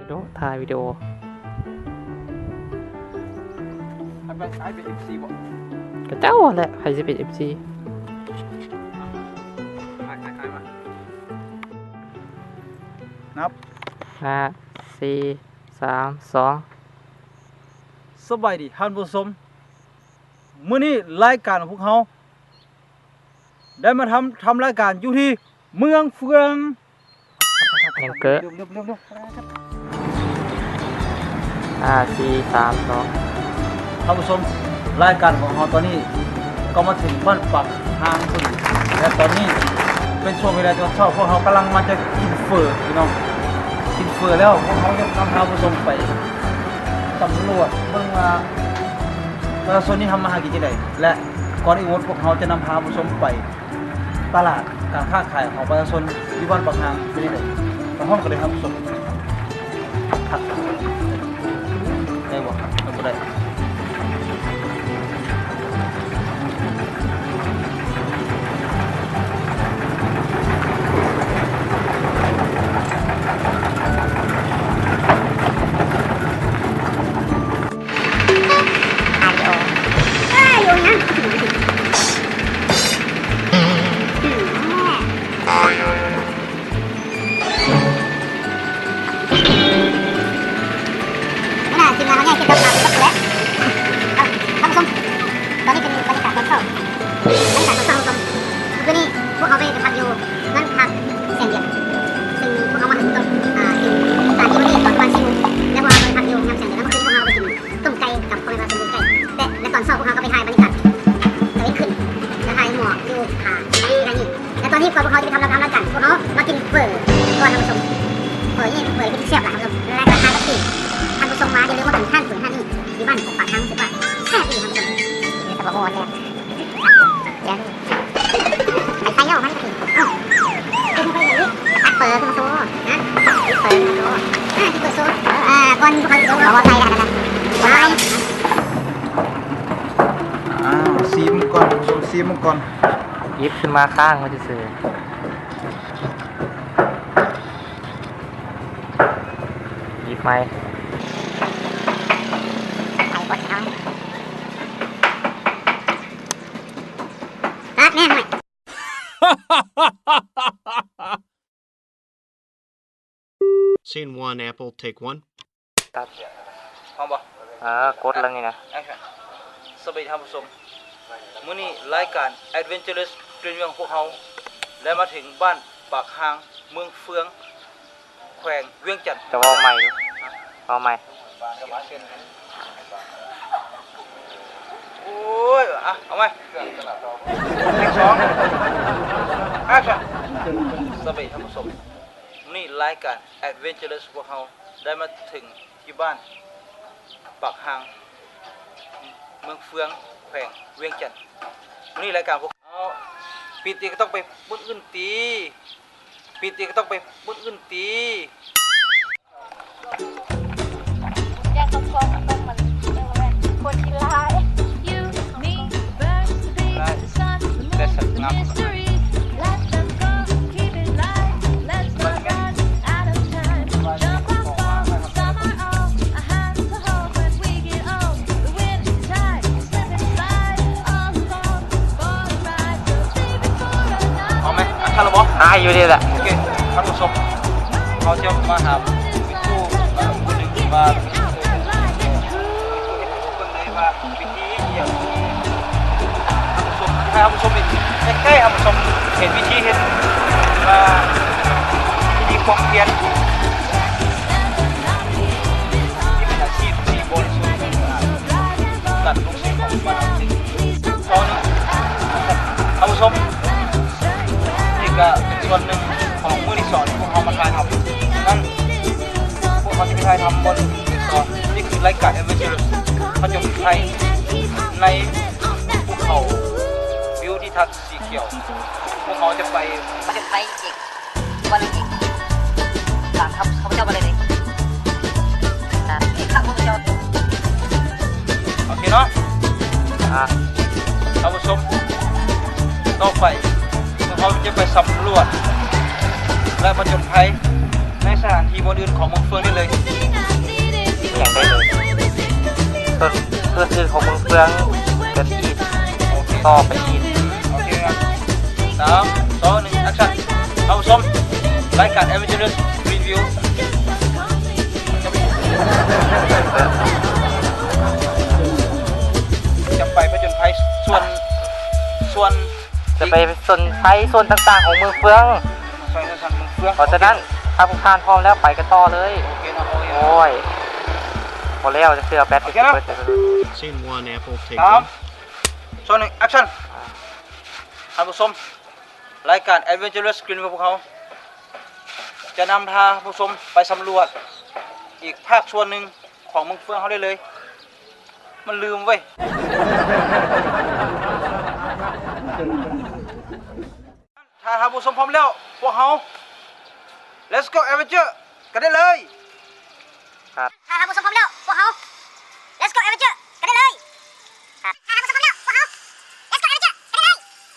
ໂດ ຖ່າຍວິດີໂອ ໃຫ້ເປັນ ໃຫ້ເປັນເອັຟຊີບໍ? ກະເຈົ້າຫັ້ນແຫຼະ ໃຜຊິເປັນເອັຟຊີ? ຖ່າຍ ຖ່າຍ ຖ່າຍມາ ນັບ ຫ້າ ສີ່ ສາມ ສອງ. ສະບາຍດີທ່ານຜູ້ຊົມ, ມື້ນີ້ລາຍການຂອງພວກເຮົາໄດ້ມາທຳ ທຳລາຍການຢູ່ທີ່ເມືອງເຟືອງ ຍັງເກີ ຫ້າ ສີ່ ສາມ ສອງ. ທ່ານຜູ້ຊົມ, ລາຍການຂອງເຮົາຕອນນີ້ກໍມາເຖິງບ້ານປາກຮ່າງພໍດີ ແລະ ຕອນນີ້ເປັນຊ່ວງເວລາຕອນເຊົ້າ, ພວກເຮົາກຳລັງມາຈະກິນເຝີ ພີ່ນ້ອງ, ກິນເຝີແລ້ວ ພວກເຮົາຈະນຳທ່ານຜູ້ຊົມໄປສຳຫຼວດເບິ່ງວ່າປະຊາຊົນນີ້ທຳມາຫາກິນຈັ່ງໃດ ແລະ ກ່ອນອື່ນໝົດ ພວກເຮົາຈະນຳພາທ່ານຜູ້ຊົມໄປ ຕະຫຼາດການຄ້າຂາຍຂອງປະຊາຊົນຢູ່ບ້ານປາກຮ່າງເປັນຈັ່ງໃດ? ໄປພ້ອມກັນເລີຍທ່ານຜູ້ຊົມ. ໄດ້ບໍ່? ໄດ້ບໍ່ໄດ້? ຫົວໜ້າທີມງານເຮົາແຍກເກັບກັບມາເປັນຄົນແລະ ທ່ານຜູ້ຊົມ, ຕອນນີ້ເປັນບັນຍາກາດຕອນເຊົ້າ, ບັນຍາກາດຕອນເຊົ້າ ທ່ານຜູ້ຊົມ. ເມື່ອຄືນນີ້ພວກເຮົາໄປພັກຢູ່ເຮືອນພັກແສງດຽນ, ຊຶ່ງພວກເຮົາມາເຖິງຕອນ ອ່າ ເຖິງສະຖານທີ່ແຫ່ງນີ້ຕອນປະມານສີ່ໂມງ ແລະ ພວກເຮົາໄປພັກຢູ່ຍາມແສງດຽນ ແລ້ວເມື່ອຄືນພວກເຮົາໄປກິນ ຕົ້ມໄກ່ກັບພໍ່ແມ່ປະຊາຊົນໃກ້ ແລະ ແລະ ຕອນເຊົ້າພວກເຮົາກໍໄປຖ່າຍບັນຍາກາດຕາເວັນຂຶ້ນ ແລະ ຖ່າຍໝອກຢູ່ຜາທີ່ໃນນີ້. ແລະ ຕອນນີ້ກ່ອນພວກເຮົາຈະໄປທຳລາຍການ ພວກເຮົາມາກິນເຝີກ່ອນທ່ານຜູ້ຊົມ. ເຝີນີ້ເຝີທີ່ແຊບຫຼາຍທ່ານຜູ້ຊົມ ລາຄາກໍຖືກ. ທ່ານຜູ້ຊົມມາຢ່າລືມມາກິນຮ້ານເຝີຮ້ານນີ້ ຢູ່ບ້ານປາກຮ່າງ ຮູ້ສຶກວ່າແຊບອີ່ຫຼີທ່ານຜູ້ຊົມ. ແຊບບໍ່? ໂອ້ ແຊບ. ໄປໃສ່ເອົາມັນກະຕິ ເອົ້າ ເປັນໄປຢ່າງນີ້ ຕັກເປີຂຶ້ນມາໂຊ ນະ ຕັກເປີຂຶ້ນມາໂຊ ອ່າ ກິນເປີໂຊ ອ່າ ກ່ອນພວກເຮົາຊິລົງ ເອົາໃສ່ແລ້ວນະ ໄປ ອ່າ ຊີມກ່ອນ ຊົມຊີມມັນກ່ອນ ຫຍິບຂຶ້ນມາຄ້າງໄວ້ຊື່ໆ ຫຍິບໃໝ່ ຕັດແມ່ນໃໝ່. Scene one, apple, take one. ຕັດ ພ້ອມບໍ່? ເອີ ກົດແລ້ວນີ້ນະ. Action. ສະບາຍດີທ່ານຜູ້ຊົມ, ມື້ນີ້ລາຍການ Adventurous Dream ຂອງພວກເຮົາໄດ້ມາເຖິງບ້ານປາກຮ່າງ ເມືອງເຟືອງ ແຂວງວຽງຈັນ. ຈະເວົ້າໃໝ່ດູ ເວົ້າໃໝ່. ໂອ້ຍ ອ່ະ ເອົາໃໝ່ ເທກສອງ Action. ສະບາຍດີທ່ານຜູ້ຊົມ, ມື້ນີ້ລາຍການ Adventurous ພວກເຮົາໄດ້ມາເຖິງທີ່ບ້ານປາກຮ່າງ ເມືອງເຟືອງ ແຂວງວຽງຈັນ. ມື້ນີ້ລາຍການພວກເຮົາ ປິດອີກກໍຕ້ອງໄປບ່ອນອື່ນຕິ. ປິດອີກກໍຕ້ອງໄປບ່ອນອື່ນຕິ. ຢ່າຕ້ອງກອງກັນ ມັນ ເອີ ແມ່ນຄົນທີ່ຫຼາຍ. ເອົາໄໝ? ອັນຄັນລະບໍ່? ອາຍຢູ່ນີ້ແຫຼະ. ໂອເຄ ທ່ານຜູ້ຊົມ ເຮົາຈະມາຫາຜູ້ ຜູ້ໜຶ່ງທີ່ວ່າ ເບິ່ງເລີຍວ່າວິທີອີ່ຫຍັງ ທ່ານຜູ້ຊົມ ໃຫ້ທ່ານຜູ້ຊົມເຫັນໃກ້ໆ ທ່ານຜູ້ຊົມເຫັນວິທີເຮັດວ່າ ທີ່ມີຄວາມພຽນ ທີ່ເປັນອາຊີບທີ່ບໍລິສຸດ ການລົງທຶນຂອງບ້ານເຮົາເປັນ ເອົາເນາະ ທ່ານຜູ້ຊົມ ນີ້ກະເປັນສ່ວນໜຶ່ງຂອງມື້ທີສອງທີ່ພວກເຮົາມາຖ່າຍທຳນັ້ນ ພວກເຮົາຈະໄປຖ່າຍທຳບ່ອນທີ່ສອງ. ນີ້ຄືລາຍການ Adventurous ຜະຈົນໄພໃນພູເຂົາ ວິວທິວທັດ ສີຂຽວ. ພວກເຮົາຈະໄປ ປະຈົນໄພອີກ ວັນອີກ ຕາມຂ້າພະເຈົ້າມາເລີຍເດ້. ຕາມຂ້າພະເຈົ້າ. ໂອເຄເນາະ ອ່າ ທ່ານຜູ້ຊົມ ຕໍ່ໄປ ພວກເຮົາຈະໄປສຳຫຼວດ ແລະ ຜະຈົນໄພໃນສະຖານທີ່ບ່ອນອື່ນຂອງເມືອງເຟືອງນີ້ເລີຍ. ແຈ້ງໄດ້ເລີຍ. ເພິ່ນ ເພິ່ນຄືຂອງເມືອງເຟືອງ ແບບອີກ ຕໍ່ໄປອີກ. ໂອເຄ ສາມ ສອງ ໜຶ່ງ ແອັກຊັນ. ທ່ານຜູ້ຊົມ ລາຍການ Adventurous Green View ຈະໄປຜະຈົນໄພສ່ວນ ສ່ວນ ຈະໄປຜະຈົນໄພສ່ວນຕ່າງໆຂອງເມືອງເຟືອງ. ສ່ວນຕ່າງໆຂອງເມືອງເຟືອງ. ເພາະສະນັ້ນ ໂອເຄ ຖ້າພວກທ່ານພ້ອມແລ້ວ ໄປກັນຕໍ່ເລີຍ. ໂອເຄເນາະ ໂອເຄ ໂອ້ຍ ບໍ່ແລ້ວຈັກເທື່ອ ແບັດ ໂອເຄເນາະ ຊິເບິດ. Scene one, apple, take one. ສາມ ສອງ ໜຶ່ງ ແອັກຊັນ. ທ່ານຜູ້ຊົມ ລາຍການ Adventurous Green ຂອງພວກເຮົາ ຈະນຳທ່ານຜູ້ຊົມໄປສຳຫຼວດອີກພາກສ່ວນໜຶ່ງຂອງເມືອງເຟືອງເຮົາໄດ້ເລີຍ. ມັນລືມເວີຍ. ຖ້າທ່ານຜູ້ຊົມພ້ອມແລ້ວ ພວກເຮົາ Let's go Adventure ກັນໄດ້ເລີຍ. ຖ້າທ່ານຜູ້ຊົມພ້ອມແລ້ວ ພວກເຮົາ Let's go Adventure ກັນໄດ້ເລີຍ. ຖ້າທ່ານຜູ້ຊົມພ້ອມແລ້ວ ພວກເຮົາ Let's go Adventure ກັນໄດ້ເລີຍ.